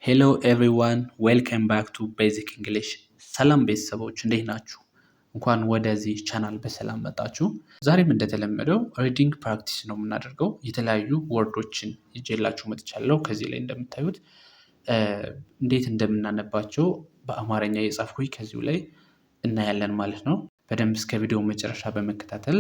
Hello everyone, welcome back to Basic English። ሰላም ቤተሰቦች፣ እንዴት ናችሁ? እንኳን ወደዚህ ቻናል በሰላም መጣችሁ። ዛሬም እንደተለመደው reading practice ነው የምናደርገው። የተለያዩ word ኦችን ይዤላችሁ መጥቻለሁ። ከዚህ ላይ እንደምታዩት እንዴት እንደምናነባቸው በአማርኛ የጻፍኩኝ ከዚሁ ላይ እናያለን ማለት ነው። በደንብ እስከ ቪዲዮ መጨረሻ በመከታተል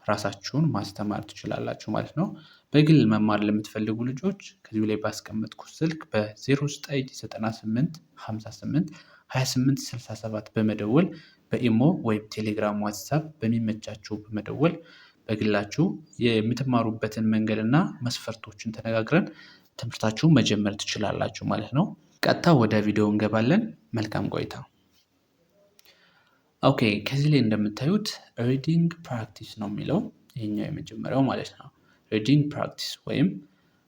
ራሳችሁን ማስተማር ትችላላችሁ ማለት ነው። በግል መማር ለምትፈልጉ ልጆች ከዚሁ ላይ ባስቀመጥኩት ስልክ በ0998 58 28 67 በመደወል በኢሞ ወይም ቴሌግራም፣ ዋትሳፕ በሚመቻችሁ በመደወል በግላችሁ የምትማሩበትን መንገድ እና መስፈርቶችን ተነጋግረን ትምህርታችሁን መጀመር ትችላላችሁ ማለት ነው። ቀጥታ ወደ ቪዲዮ እንገባለን። መልካም ቆይታ። Okay፣ ከዚህ ላይ እንደምታዩት reading practice ነው የሚለው፣ ይሄኛው የመጀመሪያው ማለት ነው። Reading practice ወይም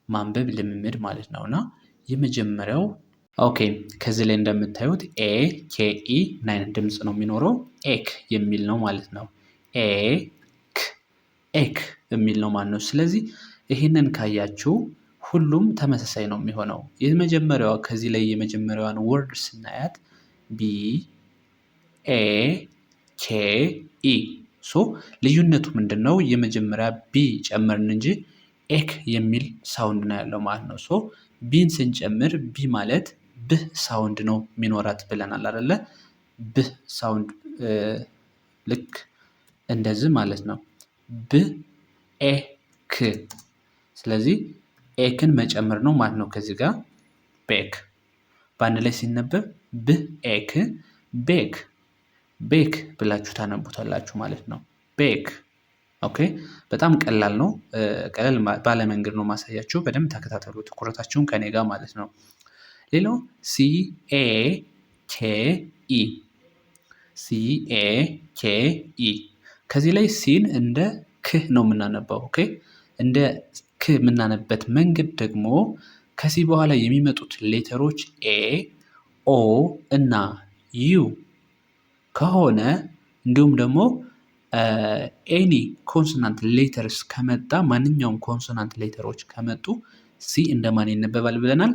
ማንበብ ልምምድ ማለት ነው። እና የመጀመሪያው፣ okay፣ ከዚህ ላይ እንደምታዩት A K E ምን አይነት ድምፅ ነው የሚኖረው? ኤክ የሚል ነው ማለት ነው። ኤ ክ፣ ኤክ የሚል ነው ማለት ነው። ስለዚህ ይህንን ካያችሁ ሁሉም ተመሳሳይ ነው የሚሆነው። የመጀመሪያዋ ከዚህ ላይ የመጀመሪያዋን word ስናያት B A K E። So ልዩነቱ ምንድን ነው? የመጀመሪያ B ጨመርን እንጂ ኤክ የሚል sound ነው ያለው ማለት ነው። So B ን ስንጨምር B ማለት ብህ sound ነው የሚኖራት ብለናል አይደለ? ብህ sound ልክ እንደዚህ ማለት ነው። ብ ኤ ክ። ስለዚህ ኤክን መጨመር ነው ማለት ነው። ከዚህ ጋር bake በአንድ ላይ ሲነበብ ብ ኤክ፣ bake፣ bake ብላችሁ ታነቡታላችሁ ማለት ነው። Bake, okay። በጣም ቀላል ነው። ቀለል ባለ መንገድ ነው ማሳያችሁ። በደንብ ተከታተሉ፣ ትኩረታችሁን ከኔ ጋር ማለት ነው። ሌላው C A K E፣ C A K E። ከዚህ ላይ C ን እንደ ክህ ነው የምናነባው። Okay፣ እንደ ክ የምናነበት መንገድ ደግሞ ከ C በኋላ የሚመጡት letter ኦች A፣ O እና U ከሆነ፣ እንዲሁም ደግሞ any consonant letters ከመጣ፣ ማንኛውም consonant letter ኦች ከመጡ C እንደማን ይነበባል ብለናል?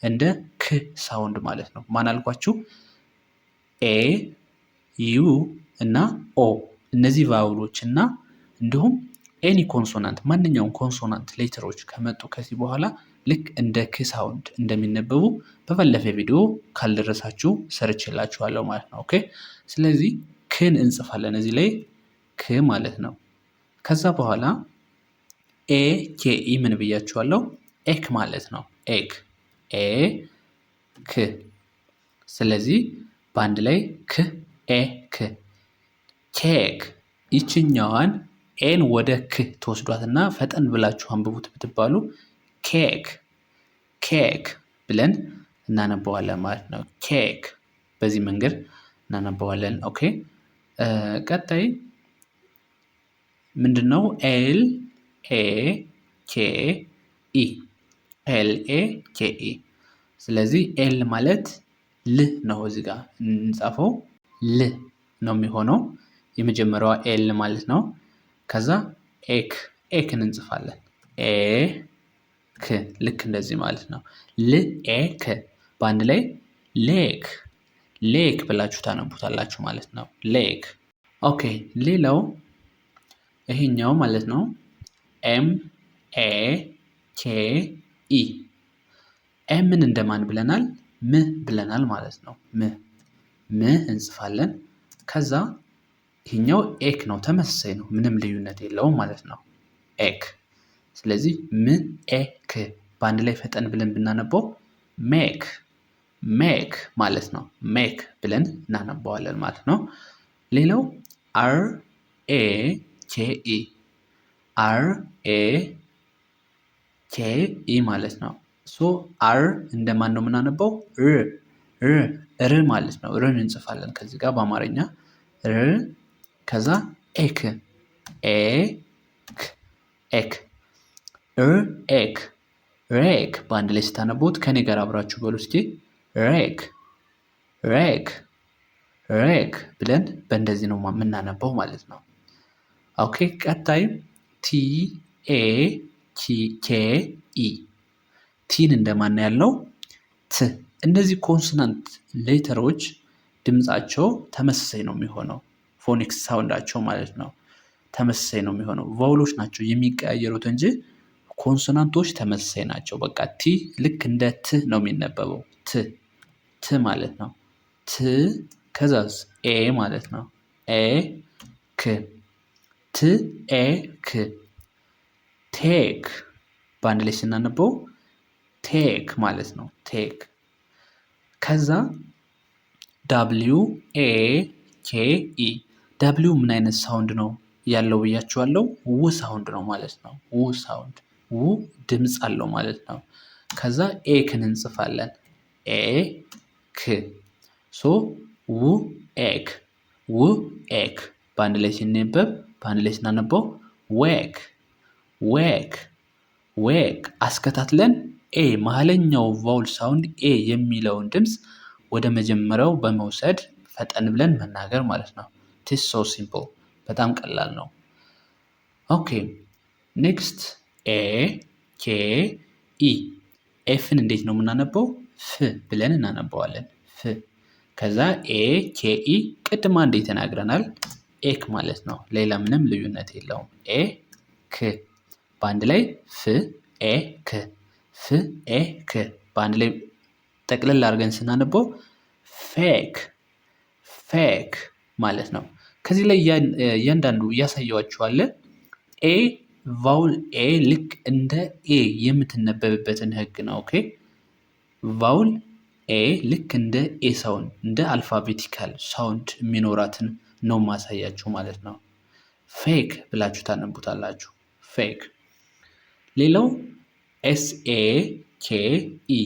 እንደ ክ sound ማለት ነው። ማን አልኳችሁ? A፣ U እና O፣ እነዚህ vowel ኦች እና እንዲሁም any consonant፣ ማንኛውም consonant letter ኦች ከመጡ ከ C በኋላ ልክ እንደ ክ sound እንደሚነበቡ በባለፈ ቪዲዮ ካልደረሳችሁ ሰርቼላችኋለሁ ማለት ነው። Okay፣ ስለዚህ ክን እንጽፋለን እዚህ ላይ፣ ክ ማለት ነው። ከዛ በኋላ A K E ምን ብያችኋለሁ? ኤክ ማለት ነው። ኤክ፣ ኤ ክ። ስለዚህ በአንድ ላይ ክ ኤ ክ፣ ኬክ። ይችኛዋን A ን ወደ ክ ትወስዷትና ፈጠን ብላችሁ አንብቡት ብትባሉ ኬክ፣ ኬክ ብለን እናነበዋለን ማለት ነው። ኬክ በዚህ መንገድ እናነበዋለን። Okay፣ ቀጣይ ምንድን ነው? L A K E፣ L A K E። ስለዚህ L ማለት ል ነው። እዚህ ጋር እንጻፈው፣ ል ነው የሚሆነው፣ የመጀመሪያዋ L ማለት ነው። ከዛ ኤክ፣ ኤክን እንጽፋለን። ኤ ክ፣ ልክ እንደዚህ ማለት ነው። ል ኤ ክ፣ በአንድ ላይ lake፣ lake ብላችሁ ታነቡታላችሁ ማለት ነው። Lake, okay። ሌላው ይሄኛው ማለት ነው፣ M A K E። M ን እንደማን ብለናል? ም ብለናል ማለት ነው። ም፣ ም እንጽፋለን። ከዛ ይሄኛው ኤክ ነው፣ ተመሳሳይ ነው፣ ምንም ልዩነት የለውም ማለት ነው። ኤክ። ስለዚህ ም ኤ ክ በአንድ ላይ ፈጠን ብለን ብናነበው make፣ make ማለት ነው። Make ብለን እናነበዋለን ማለት ነው። ሌላው R A K E፣ R A K E ማለት ነው። So R እንደማን ነው የምናነበው? ር፣ ር፣ ር ማለት ነው። ርን እንጽፋለን ከዚህ ጋር በአማርኛ ር። ከዛ ኤክ፣ ኤ ክ፣ ኤክ፣ ር ኤክ፣ rake። በአንድ ላይ ስታነቡት ከኔ ጋር አብራችሁ በሉ እስኪ፣ rake፣ rake፣ rake ብለን በእንደዚህ ነው የምናነበው ማለት ነው። Okay፣ ቀጣይ T A K E። T ን እንደማን ያልነው? ት። እነዚህ consonant letter ኦች ድምፃቸው ተመሳሳይ ነው የሚሆነው፣ phonics sound ኣቸው ማለት ነው፣ ተመሳሳይ ነው የሚሆነው። Vowel ኦች ናቸው የሚቀያየሩት እንጂ consonant ኦች ተመሳሳይ ናቸው። በቃ T ልክ እንደ ት ነው የሚነበበው፣ ት ት ማለት ነው። ት ከዛስ A ማለት ነው። ኤ ክ፣ ት ኤ ክ፣ take። በአንድ ላይ ስናነበው take ማለት ነው። Take። ከዛ W A K E። W ምን አይነት sound ነው ያለው ብያችኋለሁ? ው sound ነው ማለት ነው። ው sound፣ ው ድምፅ አለው ማለት ነው። ከዛ ኤክን እንጽፋለን። ኤ ክ፣ so ው ኤክ፣ ው ኤክ። በአንድ ላይ ሲነበብ፣ በአንድ ላይ ስናነበው wake፣ wake፣ wake። አስከታትለን A መሀለኛው vowel sound A የሚለውን ድምፅ ወደ መጀመሪያው በመውሰድ ፈጠን ብለን መናገር ማለት ነው። It's so simple፣ በጣም ቀላል ነው። Okay, next A K E። F ን እንዴት ነው የምናነበው? ፍ ብለን እናነበዋለን። ፍ። ከዛ A K E ቅድም አንዴ ተናግረናል። ኤክ ማለት ነው። ሌላ ምንም ልዩነት የለውም። ኤ ክ፣ በአንድ ላይ ፍ ኤ ክ፣ ፍ ኤ ክ። በአንድ ላይ ጠቅልል አድርገን ስናነበው fake፣ fake ማለት ነው። ከዚህ ላይ እያንዳንዱ እያሳየኋችሁ A vowel A ልክ እንደ ኤ የምትነበብበትን ህግ ነው። Okay, vowel A ልክ እንደ ኤ sound፣ እንደ alphabetical sound የሚኖራትን ነው ማሳያችሁ ማለት ነው። Fake ብላችሁ ታነቡታላችሁ። Fake። ሌላው S A K E።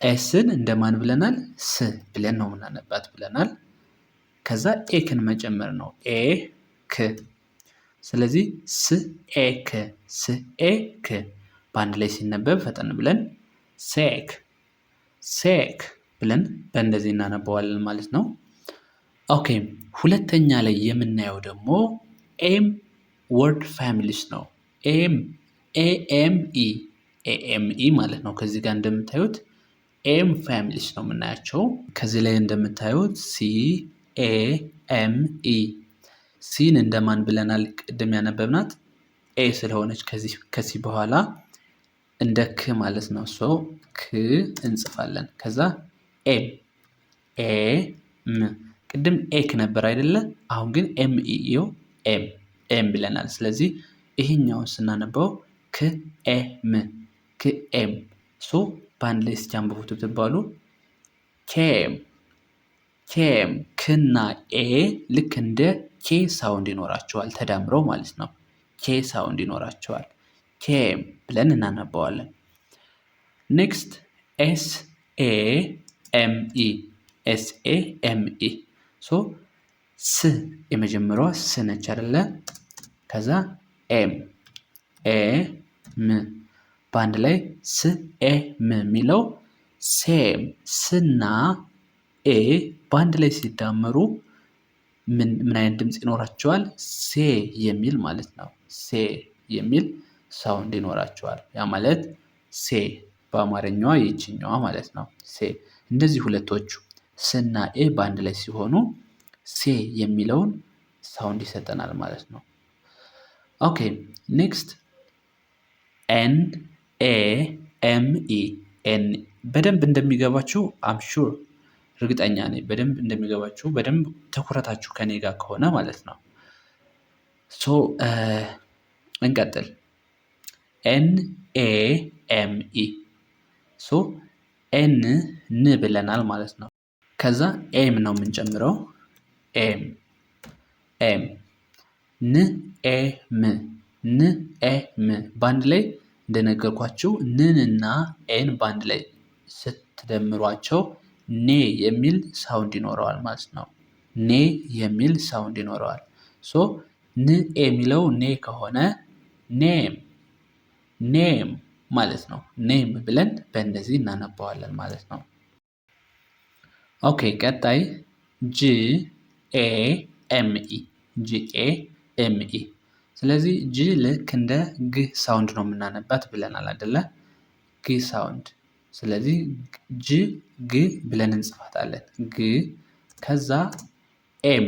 S ን እንደማን ብለናል? ስ ብለን ነው የምናነባት ብለናል። ከዛ ኤክን መጨመር ነው። ኤ ክ። ስለዚህ ስ ኤ ክ፣ ስ ኤ ክ። በአንድ ላይ ሲነበብ ፈጠን ብለን sake፣ sake ብለን በእንደዚህ እናነበዋለን ማለት ነው። Okay, ሁለተኛ ላይ የምናየው ደግሞ M word families ነው። M A M E፣ A M E ማለት ነው። ከዚህ ጋር እንደምታዩት M families ነው የምናያቸው። ከዚህ ላይ እንደምታዩት C A M E። C ን እንደማን ብለናል? ቅድም ያነበብናት A ስለሆነች ከ C በኋላ እንደ ክ ማለት ነው። So ክ እንጽፋለን። ከዛ M፣ A M፣ ቅድም ኤክ ነበር አይደለ? አሁን ግን M E ው M M ብለናል። ስለዚህ ይሄኛውን ስናነበው ክ ኤ ም፣ ክ ኤም። So በአንድ ላይ እስኪ አንብቡት ብትባሉ came፣ came። ክና ኤ ልክ እንደ ኬ sound ይኖራቸዋል ተዳምረው ማለት ነው። ኬ sound ይኖራቸዋል። Came ብለን እናነበዋለን። Next S A M E፣ S A M E። So ስ የመጀመሪያዋ ስ ነች አይደለ? ከዛ M፣ ኤ ም። በአንድ ላይ ስ ኤ ም የሚለው same። ስና ኤ በአንድ ላይ ሲዳመሩ ምን ምን አይነት ድምፅ ይኖራቸዋል? ሴ የሚል ማለት ነው። ሴ የሚል sound ይኖራቸዋል። ያ ማለት ሴ በአማርኛዋ ይችኛዋ ማለት ነው። ሴ። እንደዚህ ሁለቶቹ ስና ኤ በአንድ ላይ ሲሆኑ ሴ የሚለውን sound ይሰጠናል ማለት ነው። Okay, next N A M E። N በደንብ እንደሚገባችሁ I'm sure፣ እርግጠኛ ነኝ በደንብ እንደሚገባችሁ፣ በደንብ ትኩረታችሁ ከኔ ጋር ከሆነ ማለት ነው። So እንቀጥል። N A M E። So N ን ብለናል ማለት ነው። ከዛ M ነው የምንጨምረው። M M ን ኤ ም፣ ን ኤ ም። በአንድ ላይ እንደነገርኳችሁ ንንና ኤን በአንድ ላይ ስትደምሯቸው ኔ የሚል sound ይኖረዋል ማለት ነው። ኔ የሚል sound ይኖረዋል። So ን ኤ የሚለው ኔ ከሆነ name፣ name ማለት ነው። Name ብለን በእንደዚህ እናነባዋለን ማለት ነው። Okay, ቀጣይ G A M E፣ G A M E። ስለዚህ G ልክ እንደ ግ sound ነው የምናነባት ብለናል አይደለ? ግ sound። ስለዚህ G ግ ብለን እንጽፋታለን። ግ ከዛ M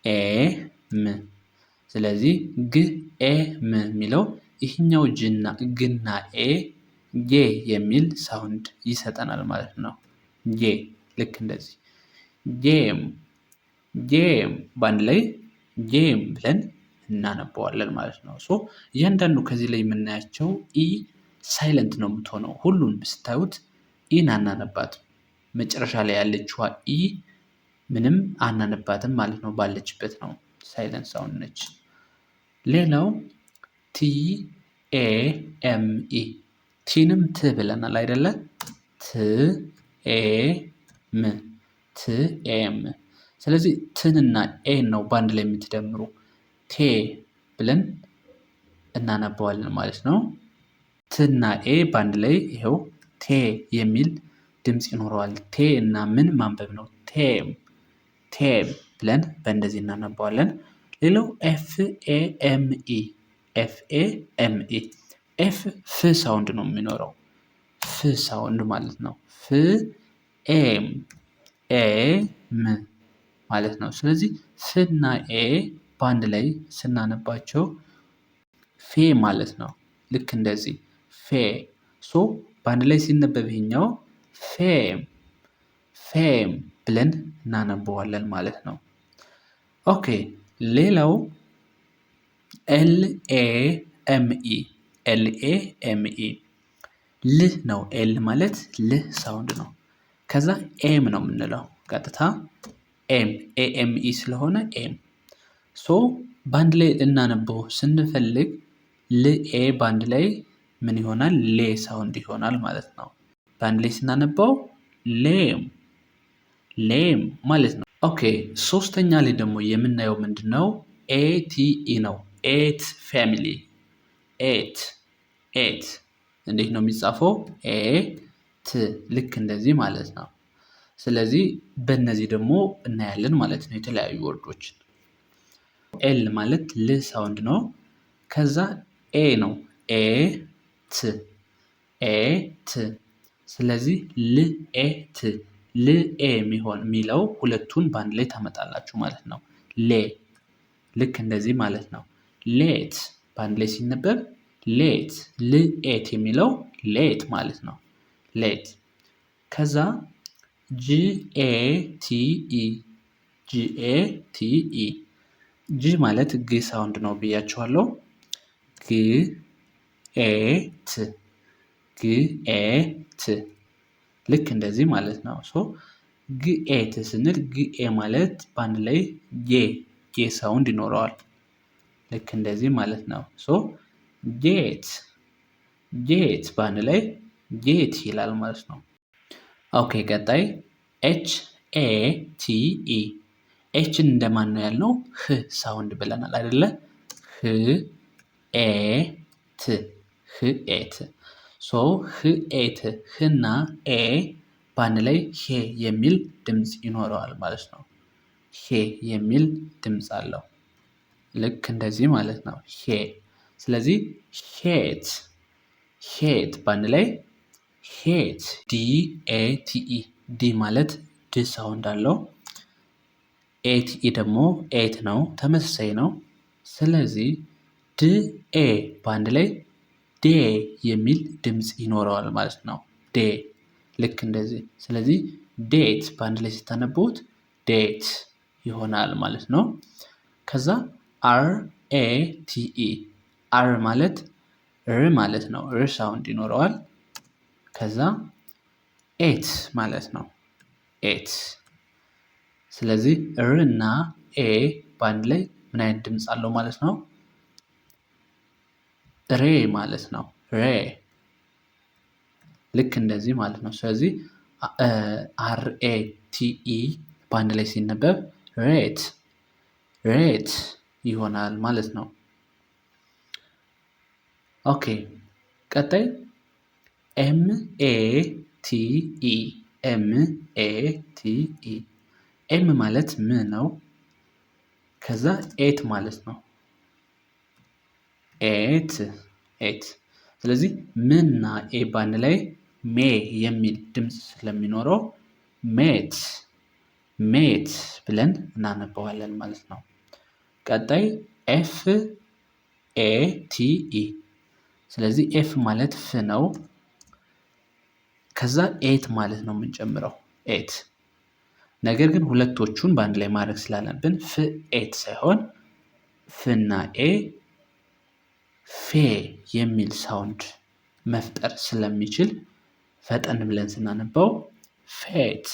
A ም። ስለዚህ ግ ኤ ም የሚለው ይህኛው G ና ግና A ጌ የሚል sound ይሰጠናል ማለት ነው። ጌ ልክ እንደዚህ game game በአንድ ላይ game ብለን እናነበዋለን ማለት ነው። So እያንዳንዱ ከዚህ ላይ የምናያቸው E silent ነው የምትሆነው። ሁሉን ስታዩት E ን አናነባትም። መጨረሻ ላይ ያለችዋ E ምንም አናነባትም ማለት ነው። ባለችበት ነው፣ silent sound ነች። ሌላው T A M E፣ T ንም ት ብለናል አይደለ? ት A ም፣ ት A ም። ስለዚህ ትንና A ን ነው በአንድ ላይ የምትደምሩ፣ ቴ ብለን እናነባዋለን ማለት ነው። ትና A በአንድ ላይ ይኸው ቴ የሚል ድምፅ ይኖረዋል። ቴ እና ምን ማንበብ ነው። ቴም ቴም ብለን በእንደዚህ እናነባዋለን። ሌላው F A M E፣ F A M E፣ F ፍ sound ነው የሚኖረው፣ ፍ sound ማለት ነው። ፍ M A ም ማለት ነው። ስለዚህ ፍና A በአንድ ላይ ስናነባቸው ፌ ማለት ነው። ልክ እንደዚህ ፌ። So በአንድ ላይ ሲነበብ ይሄኛው ፌም ፌም ብለን እናነበዋለን ማለት ነው። Okay፣ ሌላው L A M E፣ L A M E ል ነው። L ማለት ል sound ነው። ከዛ ኤም ነው የምንለው ቀጥታ ኤም፣ A M E ስለሆነ ኤም። So በአንድ ላይ እናነበው ስንፈልግ ል ኤ በአንድ ላይ ምን ይሆናል? ሌ sound ይሆናል ማለት ነው። በአንድ ላይ ስናነባው ሌም ሌም ማለት ነው። Okay፣ ሶስተኛ ላይ ደግሞ የምናየው ምንድን ነው? A T E ነው። Ate family፣ ate ate እንዴት ነው የሚጻፈው? A ት ልክ እንደዚህ ማለት ነው። ስለዚህ በእነዚህ ደግሞ እናያለን ማለት ነው የተለያዩ word ኦችን። L ማለት ል sound ነው። ከዛ A ነው፣ ኤ ት ኤ ት። ስለዚህ ል ኤ ት፣ ል ኤ የሚሆን የሚለው ሁለቱን በአንድ ላይ ታመጣላችሁ ማለት ነው። ሌ ልክ እንደዚህ ማለት ነው። Late በአንድ ላይ ሲነበብ late፣ ል ኤት የሚለው late ማለት ነው። Late። ከዛ G A T E፣ G A T E፣ G ማለት ግ sound ነው ብያችኋለሁ። ግ ኤ ት፣ ግ ኤ ት ልክ እንደዚህ ማለት ነው። So ግ ኤ ት ስንል ግ ኤ ማለት በአንድ ላይ ጌ፣ ጌ sound ይኖረዋል። ልክ እንደዚህ ማለት ነው። So ጌት ጌት በአንድ ላይ ጌት ይላል ማለት ነው። Okay፣ ቀጣይ H A T E። H ን እንደማን ነው ያልነው? ህ sound ብለናል አይደለ? ህ ኤ ት፣ ህ ኤ ት። So ህ ኤ ት፣ ህና ኤ በአንድ ላይ ሄ የሚል ድምፅ ይኖረዋል ማለት ነው። ሄ የሚል ድምፅ አለው። ልክ እንደዚህ ማለት ነው። ሄ። ስለዚህ ሄት ሄት በአንድ ላይ ሄት። D A T E፣ D ማለት ድ sound አለው። A T E ደግሞ ኤት ነው፣ ተመሳሳይ ነው። ስለዚህ ድ ኤ በአንድ ላይ ዴ የሚል ድምፅ ይኖረዋል ማለት ነው። ዴ ልክ እንደዚህ። ስለዚህ ዴት በአንድ ላይ ስታነቡት ዴት ይሆናል ማለት ነው። ከዛ R A T E፣ R ማለት ር ማለት ነው። ር sound ይኖረዋል። ከዛ ኤት ማለት ነው። ኤት። ስለዚህ ር እና ኤ በአንድ ላይ ምን አይነት ድምፅ አለው ማለት ነው? ሬ ማለት ነው። ሬ ልክ እንደዚህ ማለት ነው። ስለዚህ R A T E በአንድ ላይ ሲነበብ ሬት ሬት ይሆናል ማለት ነው። Okay፣ ቀጣይ M A T E፣ M A T E፣ M ማለት ም ነው። ከዛ ኤት ማለት ነው። ኤት ኤት። ስለዚህ ምና ኤ በአንድ ላይ ሜ የሚል ድምፅ ስለሚኖረው mate mate ብለን እናነበዋለን ማለት ነው። ቀጣይ F A T E። ስለዚህ F ማለት ፍ ነው። ከዛ ate ማለት ነው የምንጨምረው ate። ነገር ግን ሁለቶቹን በአንድ ላይ ማድረግ ስላለብን ፍ ate ሳይሆን ፍና ኤ ፌ የሚል sound መፍጠር ስለሚችል ፈጠን ብለን ስናነበው fate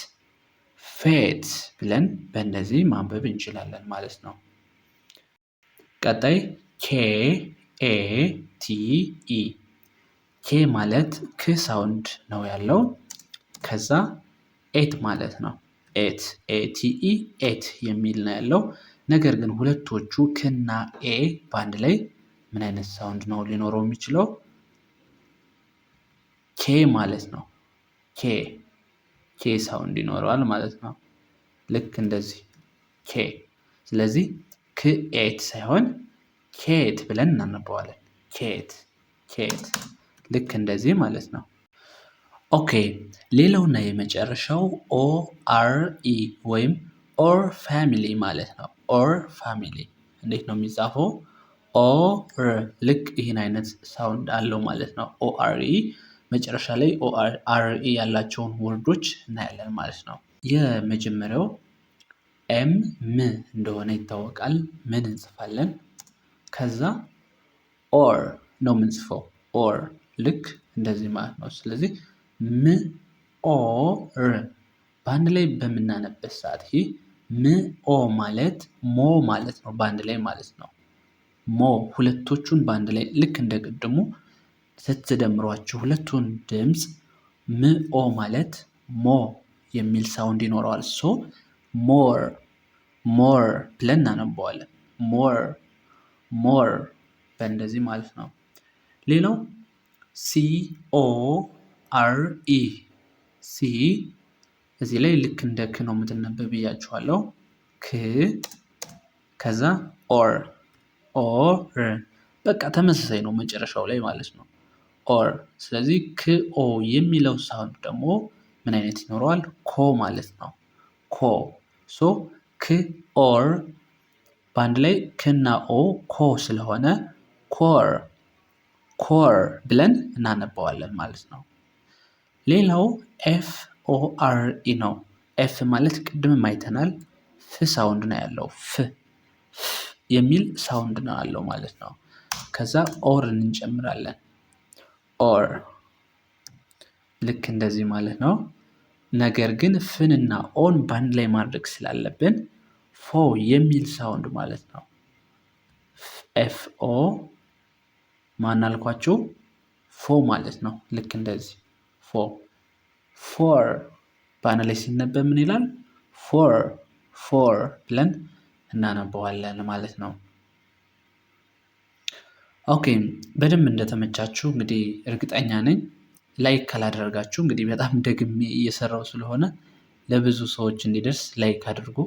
fate ብለን በእንደዚህ ማንበብ እንችላለን ማለት ነው። ቀጣይ K A T E። K ማለት ክ sound ነው ያለው። ከዛ ate ማለት ነው። Ate A T E ate የሚል ነው ያለው። ነገር ግን ሁለቶቹ ክና ኤ በአንድ ላይ ምን አይነት sound ነው ሊኖረው የሚችለው? ኬ ማለት ነው። ኬ ኬ sound ይኖረዋል ማለት ነው። ልክ እንደዚህ ኬ። ስለዚህ ክኤት ሳይሆን ኬት ብለን እናነበዋለን። ኬት ኬት ልክ እንደዚህ ማለት ነው። Okay፣ ሌላውና የመጨረሻው O R E ወይም ore family ማለት ነው። Ore family እንዴት ነው የሚጻፈው? ኦር ልክ ይህን አይነት sound አለው ማለት ነው። O R E መጨረሻ ላይ O R E ያላቸውን word ኦች እናያለን ማለት ነው። የመጀመሪያው M ም እንደሆነ ይታወቃል። ምን እንጽፋለን? ከዛ ore ነው የምንጽፈው። Ore ልክ እንደዚህ ማለት ነው። ስለዚህ ም ኦ ር በአንድ ላይ በምናነበት ሰዓት ይህ ም ኦ ማለት ሞ ማለት ነው። በአንድ ላይ ማለት ነው። ሞ ሁለቶቹን በአንድ ላይ ልክ እንደ ቅድሙ ስትደምሯቸው ሁለቱን ድምፅ ም ኦ ማለት ሞ የሚል sound ይኖረዋል። So more more ብለን እናነበዋለን። More more በእንደዚህ ማለት ነው። ሌላው C O R E። C እዚህ ላይ ልክ እንደ ክ ነው የምትነበብ ብያችኋለሁ። ክ ከዛ or or በቃ ተመሳሳይ ነው መጨረሻው ላይ ማለት ነው። Or ስለዚህ ክ ኦ የሚለው sound ደግሞ ምን አይነት ይኖረዋል? ኮ ማለት ነው። ኮ። So ክ or በአንድ ላይ ክና ኦ ኮ ስለሆነ core core ብለን እናነባዋለን ማለት ነው። ሌላው F O R E ነው። F ማለት ቅድምም አይተናል፣ ፍ sound ነው ያለው፣ ፍ የሚል sound ነው ያለው ማለት ነው። ከዛ or እንጨምራለን። Or ልክ እንደዚህ ማለት ነው። ነገር ግን ፍንና ኦን በአንድ ላይ ማድረግ ስላለብን ፎ የሚል sound ማለት ነው። F O ማን አልኳችሁ? ፎ ማለት ነው። ልክ እንደዚህ ፎ for በአንድ ላይ ሲነበብ ምን ይላል? For for ብለን እናነበዋለን ማለት ነው። Okay፣ በደንብ እንደተመቻችሁ እንግዲህ እርግጠኛ ነኝ። Like ካላደረጋችሁ እንግዲህ በጣም ደግሜ እየሰራው ስለሆነ ለብዙ ሰዎች እንዲደርስ like አድርጉ።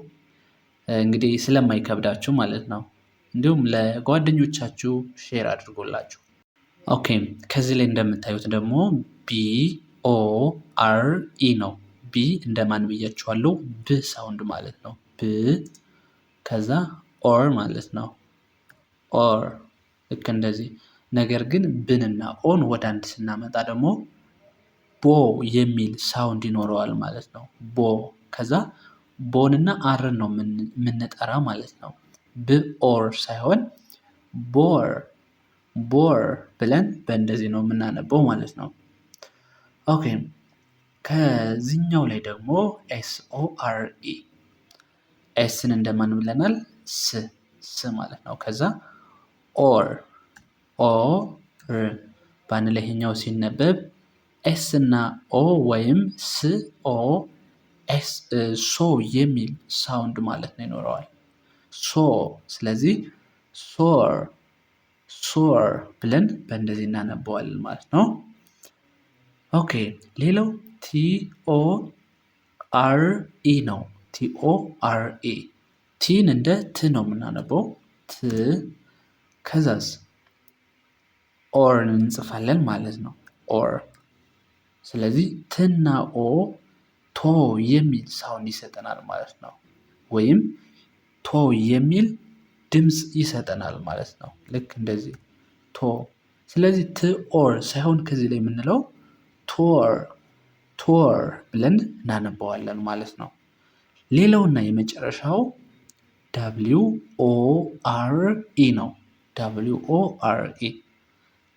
እንግዲህ ስለማይከብዳችሁ ማለት ነው። እንዲሁም ለጓደኞቻችሁ share አድርጉላቸው። Okay፣ ከዚህ ላይ እንደምታዩት ደግሞ B O R E ነው። B እንደማን ብያችኋለሁ? ብ sound ማለት ነው። ብ ከዛ or ማለት ነው። Or ልክ እንደዚህ። ነገር ግን ብንና ኦን ወደ አንድ ስናመጣ ደግሞ ቦ የሚል sound ይኖረዋል ማለት ነው። ቦ ከዛ ቦንና R ን ነው የምንጠራ ማለት ነው። ብ or ሳይሆን bore bore ብለን በእንደዚህ ነው የምናነበው ማለት ነው። Okay፣ ከዚህኛው ላይ ደግሞ S O R E። S ን እንደማን ብለናል? ስ ስ ማለት ነው። ከዛ or O R በአንድ ላይ ይሄኛው ሲነበብ S እና ኦ ወይም ስ ኦ S ሶ የሚል sound ማለት ነው ይኖረዋል። ሶ ስለዚህ sore sore ብለን በእንደዚህ እናነበዋለን ማለት ነው። Okay፣ ሌላው T O R E ነው። T O R E T ን እንደ ት ነው የምናነበው፣ ት። ከዛስ or ን እንጽፋለን ማለት ነው። Or ስለዚህ ትና ኦ ቶ የሚል sound ይሰጠናል ማለት ነው። ወይም ቶ የሚል ድምፅ ይሰጠናል ማለት ነው። ልክ እንደዚህ ቶ። ስለዚህ ት ኦር ሳይሆን ከዚህ ላይ የምንለው ቶር ቶር ብለን እናነበዋለን ማለት ነው። ሌላውና የመጨረሻው W O R E ነው። W O R E።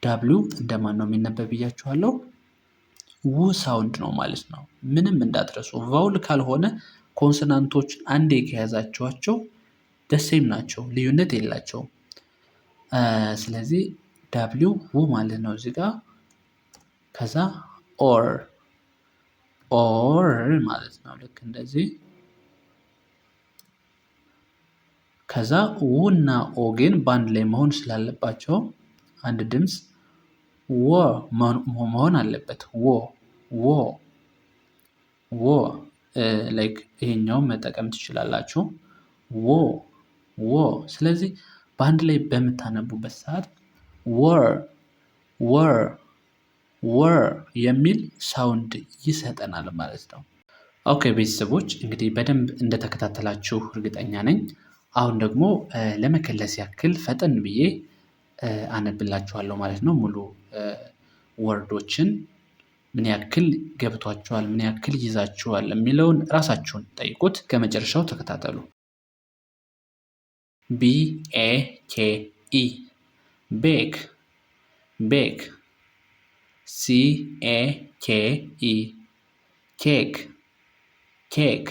W እንደማን ነው የሚነበብ ብያችኋለሁ? ው sound ነው ማለት ነው። ምንም እንዳትረሱ። Vowel ካልሆነ consonant ኦችን አንዴ ከያዛችኋቸው the same ናቸው፣ ልዩነት የላቸውም። ስለዚህ W ው ማለት ነው እዚህ ጋር። ከዛ or or ማለት ነው ልክ እንደዚህ። ከዛ ው እና ኦ ግን በአንድ ላይ መሆን ስላለባቸው አንድ ድምፅ ወ መሆን አለበት። ወ ወ ወ like ይሄኛውን መጠቀም ትችላላችሁ። ወ ወ። ስለዚህ በአንድ ላይ በምታነቡበት ሰዓት wore wore wore የሚል sound ይሰጠናል ማለት ነው። Okay ቤተሰቦች፣ እንግዲህ በደንብ እንደተከታተላችሁ እርግጠኛ ነኝ። አሁን ደግሞ ለመከለስ ያክል ፈጠን ብዬ አነብላችኋለሁ ማለት ነው። ሙሉ word ኦችን ምን ያክል ገብቷችኋል፣ ምን ያክል ይዛችኋል የሚለውን ራሳችሁን ጠይቁት። ከመጨረሻው ተከታተሉ። B A K E bake bake። C A K E cake cake።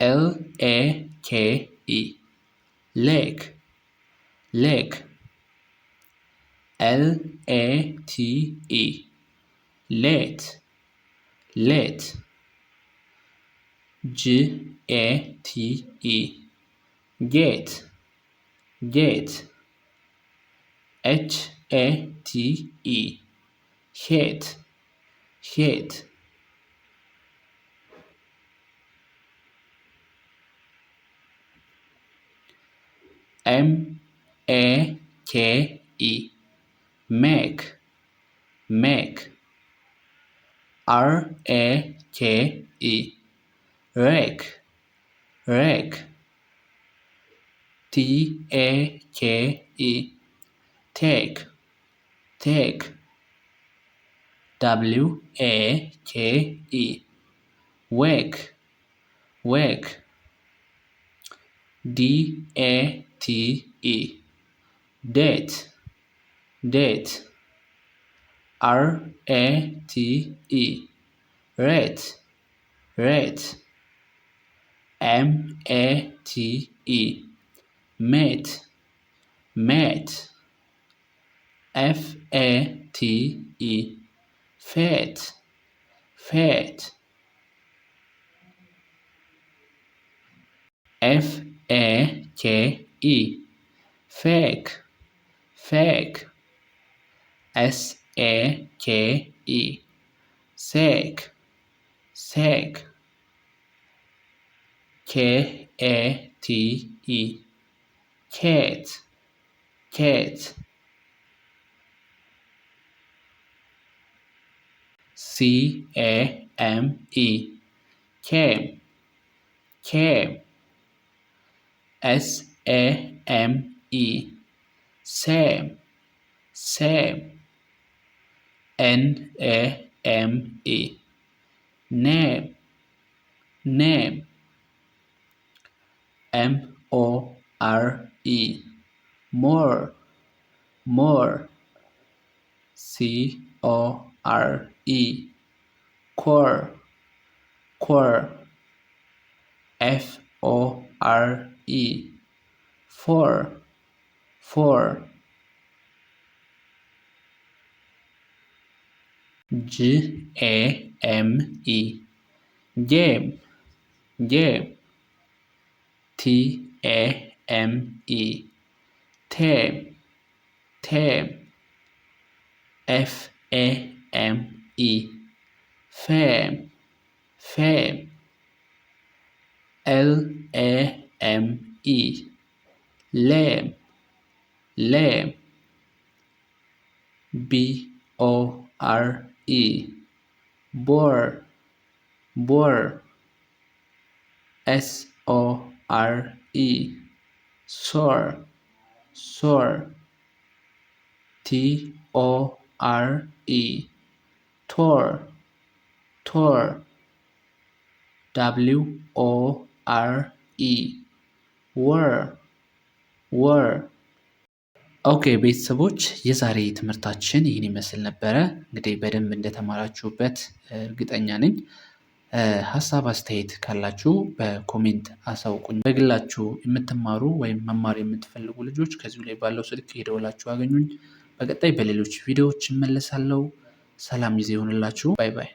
L A K E lake lake። L A T E late late። G A T E gate gate። H A T E hate hate። M A K E make make። R A K E rake rake። T A K E take take። W A K E wake wake። D A T E date date። R A T E rate rate። M A T E mate mate። F A T E fate fate። F A K E fake fake። S A K E sake sake። K A T E kate kate። C A M E came came። S A M E same same። N A M E name name። M O R E more more። C O R E core core። F O R E fore fore። G A M E game game። T A M E tame tame። F A M E fame fame። L A M E lame lame። B O R E bore, bore. S O R E sore, sore. T O R E tore, tore. W O R E wore, wore. Okay ቤተሰቦች፣ የዛሬ ትምህርታችን ይህን ይመስል ነበረ። እንግዲህ በደንብ እንደተማራችሁበት እርግጠኛ ነኝ። ሀሳብ አስተያየት ካላችሁ በ comment አሳውቁኝ። በግላችሁ የምትማሩ ወይም መማር የምትፈልጉ ልጆች ከዚሁ ላይ ባለው ስልክ እየደወላችሁ አገኙኝ። በቀጣይ በሌሎች ቪዲዮዎች እመለሳለሁ። ሰላም ጊዜ ይሁንላችሁ። Bye bye።